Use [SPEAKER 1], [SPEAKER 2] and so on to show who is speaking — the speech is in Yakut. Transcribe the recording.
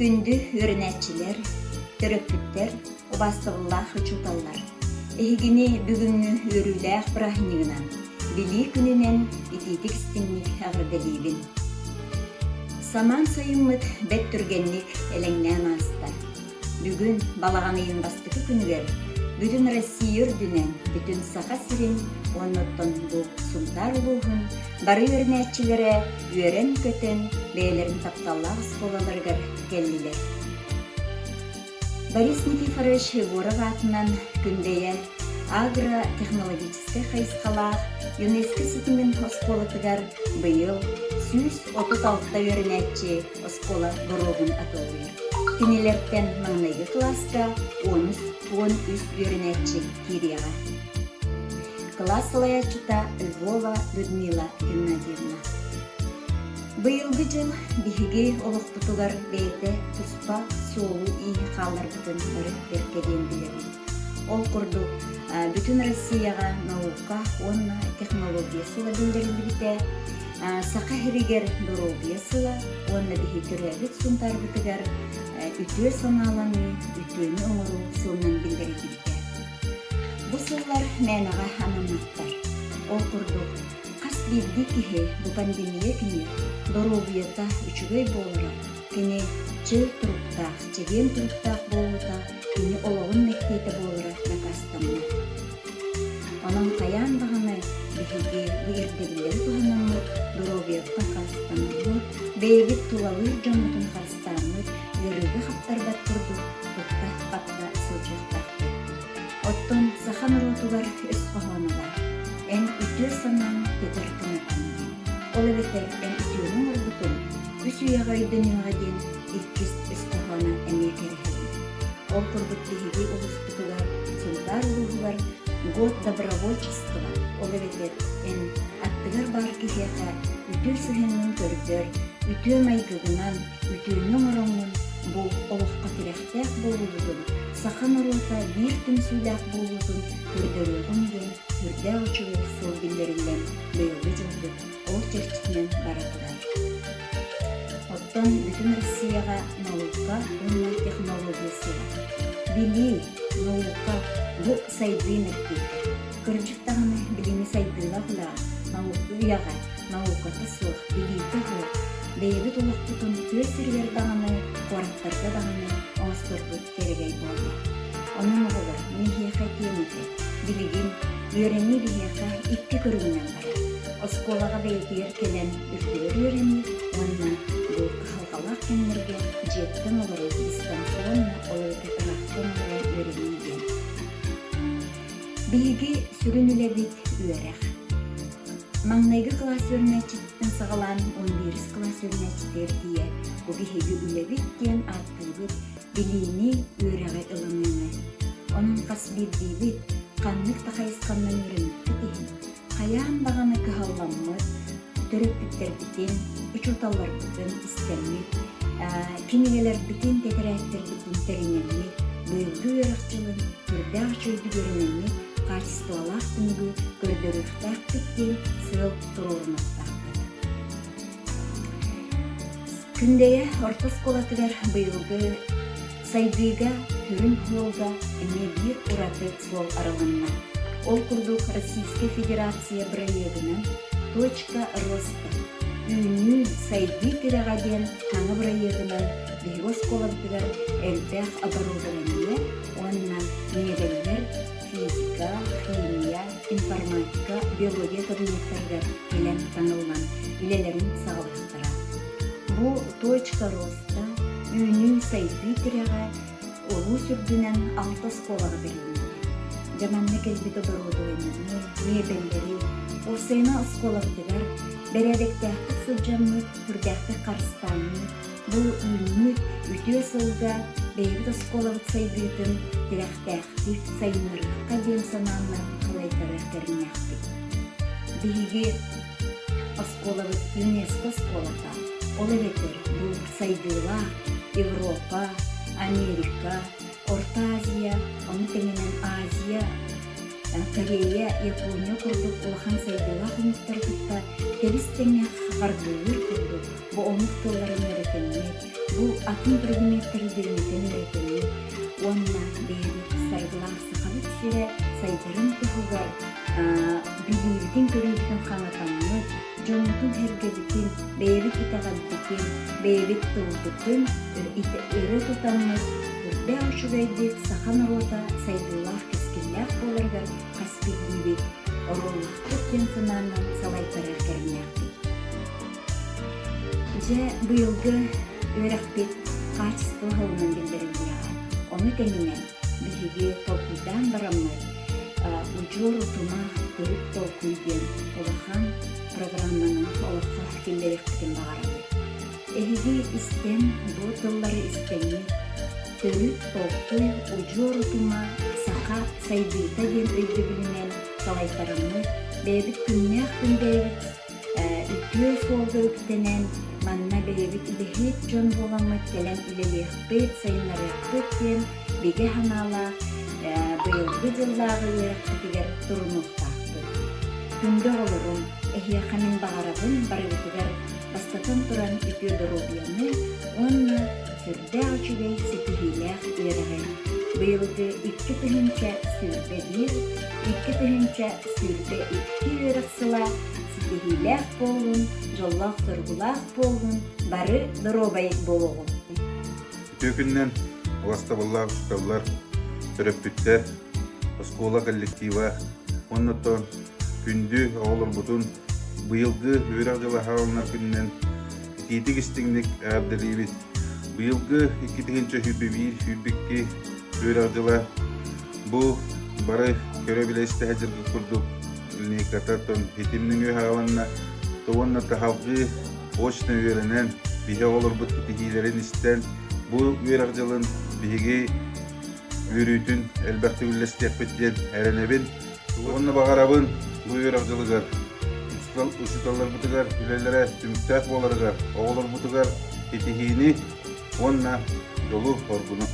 [SPEAKER 1] Күндү үөрэнээччилэр, төрөппүттэр, убаастабыллаах учууталлар! Эһигини бүгүҥҥү үөрүүлээх бырааһынньыгынан, Билии күнүнэн итиитик-истиҥник эҕэрдэлиибин! Самаан сайыммыт бэрт түргэнник элэҥнээн ааста. Бүгүн балаҕан ыйын бастакы күнүгэр бүтүн Россия үрдүнэн, бүтүн Саха сирин уонна оттон бу Сунтаар улууһун бары үөрэнээччилэрэ үөрэн-көтөн бэйэлэрин тапталлаах оскуолаларыгар кэллилэр. Борис Никифорович Егоров аатынан Күндэйэ агро-технологическай хайысхалаах ЮНЕСКО ситимин оскуолатыгар быйыл 136 үөрэнээччи оскуола боруогун атыллыыр. Кинилэртэн маҥнайгы кылааска 13 үөрэнээччи киириэҕэ. Кылаас салайааччыта Львова Людмила Геннадьевна. Быйылгы дьыл биһиги олохпутугар бэйэтэ туспа суолу-ииһи хаалларбытын бары бэркэ диэн билэбит. Ол курдук, бүтүн Россияҕа наука уонна технология сыла биллэриллибитэ, Саха сиригэр доруобуйа сыла уонна биһи төрөөбүт Сунтаарбытыгар үтүө санааланыы, үтүөнү оҥоруу сылынан биллэриллибитэ. Бу сыллар мээнэҕэ анамматтар. Ол курдук, хас биирдии киһи бу пандемия кини доруобуйата үчүгэй буолара, кини чөл туруктаах, чэгиэн туруктаах буолуута кини олоҕун мэктиэтэ буолара дакаастанна. Онон хайаан даҕаны биһиги бу ирдэбиллэри туһанаммыт, доруобуйабытын харыстанаммыт, бэйэбит тулалыыр дьоммутун харыстааммыт, ыарыыга хаптарбат курдук тутта-хапта сылдьыахтаахпыт. Оттон саха норуотугар өс хоһооно баар: «Эн үтүө санааҥ көтөр кынатын» диэн. Ол эбэтэр эн үтүөнү оҥорбутуҥ үс үйэҕэ өйдөнүөҕэ диэн иккис өс хоһооно эмиэ кэрэһэлиир. Ол курдук биһиги улууспутугар Сунтаар улууһугар год добровольчества, ол эбэтэр эн аттыгар баар киһиэхэ үтүө сыһыаҥҥын көрдөр, үтүө майгыгынан үтүөнү оҥороҥҥун бу олоххо тирэхтээх буолуубутун, саха норуота биир түмсүүлээх буолуутун көрдөрүөҕүҥ диэн сүрдээх үчүгэй сыл биллэриллэн быйылгы дьылбыт ол чэрчитинэн бара турар. Оттон бүтүн Россияҕа наука уонна технология сыла. Билии, наука бу сайдыы мэктиэтэ. Кырдьык даҕаны билиҥҥи сайдыылаах үлэҕэ, наука үйэҕэ науката суох, билиитэ суох, бэйэбит олохпутун тыа сиригэр даҕаны, куораттарга даҕаны оҥосторбут кэрэгэй буолла. Онон оҕолор, мин эһиэхэ этиэм этэ, билигин үөрэнии биһиэхэ икки көрүҥүнэн барар. Оскуолаҕа бэйэтигэр кэлэн үрдүгэр үөрэнии уонна бу кыһалҕалаах кэмнэргэ дьиэттэн олорон дистанционно, ол эбэтэр ыраахтан олорон үөрэнии диэн. Биһиги сүрүн үлэбит үөрэх. Маҥнайгы кылаас үөрэнээччититтэн саҕалаан 11 кылаас үөрэнээччитигэр тиийэ бу биһиги үлэбит диэн ааттыыбыт билиини, үөрэҕи ылыныыны. Онон хас биирдиибит ханнык да хайысханан үөрэммиппит иһин, хайаан даҕаны кыһалламмыт, төрөппүттэрбитин, учууталларбытын истэммит, кинигэлэрбитин, тэтэрээттэрбитин тэринэммит, быйылгы үөрэх дьылын сүрдээх үчүгэйдик үөрэнэммит, хаачыстыбалаах түмүгү көрдөрүөхтээхпит диэн сыал туруорунуохтаахпыт. Күндэйэ орто оскуолатыгар быйылгы сайдыыга сүрүн суолга эмиэ биир ураты суол арылынна. Ол курдук Российскай Федерация бырайыагынан «Точка роста» үүнүү, сайдыы тирэҕэ диэн саҥа бырайыагынан биһиги оскуолабытыгар элбэх оборудование уонна миэбэллэр физика, химия, информатика, биология кабинеттарыгар кэлэн таҥыллан үлэлэрин саҕалыахтара. Бу «Точка роста» үүнүү-сайдыы тирэҕэ улуус үрдүнэн алта оскуолаҕа бэриллибитэ. Дьэ манна кэлбит оборудованиены, миэбэллэри уопсайынан оскуолабытыгар бэрээдэктээхтик сылдьаммыт, сүрдээхтик харыстааммыт, бу үүммүт үтүө сылга бэйэбит оскуолабыт сайдыытын тирэхтээхтик сайыннарыахха диэн санааннан салайтарыах кэриҥнээхпит. Биһиги оскуолабыт ЮНЕСКО оскуолата, ол эбэтэр бу сайдыылаах Европа, Америка, Орто Азия, ону тэҥинэн Азия, Корея, Япония курдук улахан сайдыылаах омуктары кытта тэбис-тэҥҥэ хардыылыыр курдук бу омук тылларын үөрэтэммит. Бу атын предметтэри дириҥэтэн үөрэтэммит уонна бэйэбит саргылаах Сахабыт сирэ сайдарын туһугар билиибитин-көрүүбүтүн хаҥатаммыт, дьоммутун-сэргэбитин, бэйэбит итэҕэлбитин, бэйэбит тылбытын өрө тутаммыт, үрдээх үчүгэйдик саха норуота сайдыылаах кэскиллээх буоларыгар хас биирдиибит оруоллаахпыт диэн санаанан салайтарыах кэриҥнээхпит. Дьэ, быйылгы үөрэхпит хаачыстыба сылынан биллэриллиэҕэ. Ону тэҥинэн биһиги толкуйдаан бараммыт удьуор утума төрүт толкуй диэн улахан программаны олоххо киллэриэхпитин баҕарабыт. Эһиги истэн, бу тыллары истэҥҥит төрүт толкуй удьуор утума саха сайдыыта диэн өйдөбүлүнэн салайтараммыт, бэйэбит күннээх күн бэйэбит үтүө суолга үктэнэн, манна бэйэбит үлэһит дьон буоламмыт кэлэн үлэлиэхпит, сайыннарыахпыт диэн бигэ санаалаах быйылгы дьыллааҕы үөрэхпитигэр турунуохтаахпыт. Күндү оҕолорум, эһиэхэ мин баҕарабын барыгытыгар бастатан туран үтүө доруобуйаны уонна сүрдээх үчүгэй ситиһиилээх үөрэҕи. Быйылгы 2021, 2022 үөрэх сыла ситиһиилээх буоллун, дьоллоох-соргулаах буоллун, бары доруобай буолуоҕуҥ!
[SPEAKER 2] Үтүө күнүнэн убастабыллаах учууталлар, төрөппүттэр, оскуола коллектива уонна оттон күндү оҕолорбутун быйылгы үөрэх дьыла саҕаланар күнүнэн итиитик истиҥник эҕэрдэлиибит. Быйылгы 2021 сүүрбэкки үөрэх дьыла бу бары көрө-билэ истэ сылдьаргыт курдук линейката оттон итимнин үөһэҕэланна уонна таһалгыы очно үөрэнэн биһи оҕолорбут ситиһиилэрин истэн бу үөрэх дьылын биһиги үөрүүтүн элбэхтик үллэстиэхпит диэн эрэнэбин уонна баҕарабын бу үөрэх дьылыгар учууталларбытыгар үлэлэрэ түмүктээх буоларыгар оҕолорбутугар ситиһиини уонна дьолу-соргуну.